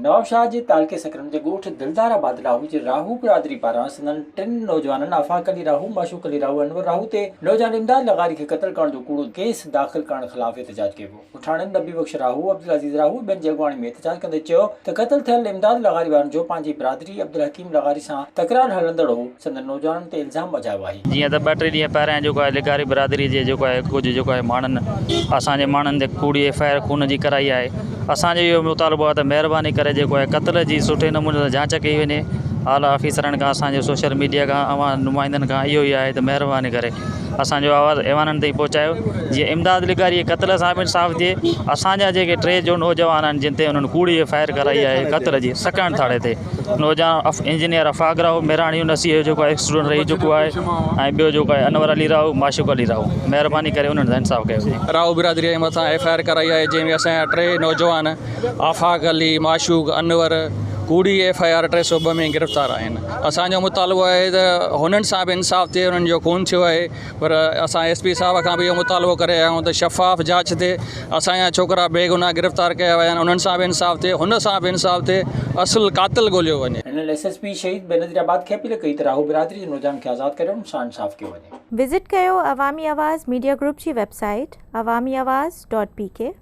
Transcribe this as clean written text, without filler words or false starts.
نوابشاهه جي تعلقي سڪرنڊ جي ڳوٺ دلدار آباد راهو جي راهو برادري پاران سندن ٽن نوجوانن آفاق علي راهو، معشوق علي راهو ۽ انور راهو تي نوجوان امداد لغاري کي قتل ڪرڻ جو ڪوڙو ڪيس داخل ڪرڻ خلاف احتجاج ڪيو ويو. ڳوٺاڻن نبي بخش راهو، عبدالعزيز راهو ۽ ٻين جي اڳواڻي ۾ احتجاج ڪندي چيو ته قتل ٿيل امداد لغاري وارن جو پنهنجي برادري عبدالحڪيم لغاري سان تڪرار هلندڙ هو، سندن نوجوانن تي الزام اجايو آهي. جيئن ته ٻه ٽي ڏينهن پهريان جيڪو آهي لغاري برادري جي جيڪو آهي ڪجهه جيڪو آهي ماڻهن اسان جي ماڻهن تي ڪوڙي ايف I R خون جي ڪرائي آهي اسان جو اهو مطالبو آهي ته مهرباني ڪري جيڪو آهي قتل جي سٺي نموني سان جاچ ڪئي وڃي اعليٰ آفيسرن کان اسان جي سوشل ميڊيا کان اوهان نمائندن کان اهو ئي آهي ته مهرباني ڪري اسان جو آواز ايوانن تائين پهچايو جيئن امداد لغاري جي قتل سان به انصاف ٿئي اسان جا جيڪي ٽي جو نوجوان آهن جن تي انهن ڪوڙي ايف I R ڪرائي آهي قتل جي سڪرنڊ ٿاڻي تي نوجوان انجنيئر افاق راهو ميراڻي يونيورسٽي جو جيڪو آهي اسٽوڊنٽ رهي چڪو آهي ۽ ٻيو جيڪو آهي انور علي راهو معشوق علي راهو مهرباني ڪري انهن سان انصاف ڪيو وڃي. راهو برادري جي مٿان ايف I R ڪرائي آهي جنهن ۾ اسان جا ٽي نوجوان آفاق علي، معشوق، انور ڪوڙي ايف I R 302 ۾ گرفتار آهن اسان جو مطالبو آهي ته هنن سان به انصاف ٿئي انهن جو خون ٿيو آهي پر اسان ايس پي صاحب کان به اهو مطالبو ڪري رهيا آهيون ته شفاف جاچ ٿئي اسان جا ڇوڪرا بيگناهه گرفتار ڪيا ويا آهن انهن سان به انصاف ٿئي هن سان به انصاف ٿئي اصل قاتل ڳوليو وڃي. هنن ايس ايس پي شهيد بينظير آباد کي اپيل ڪئي ته راهو برادري جي نوجوانن کي آزاد ڪري انهن سان انصاف ڪيو وڃي. وزٽ ڪيو عوامي آواز ميڊيا گروپ جي website Awami Awaz dot P K.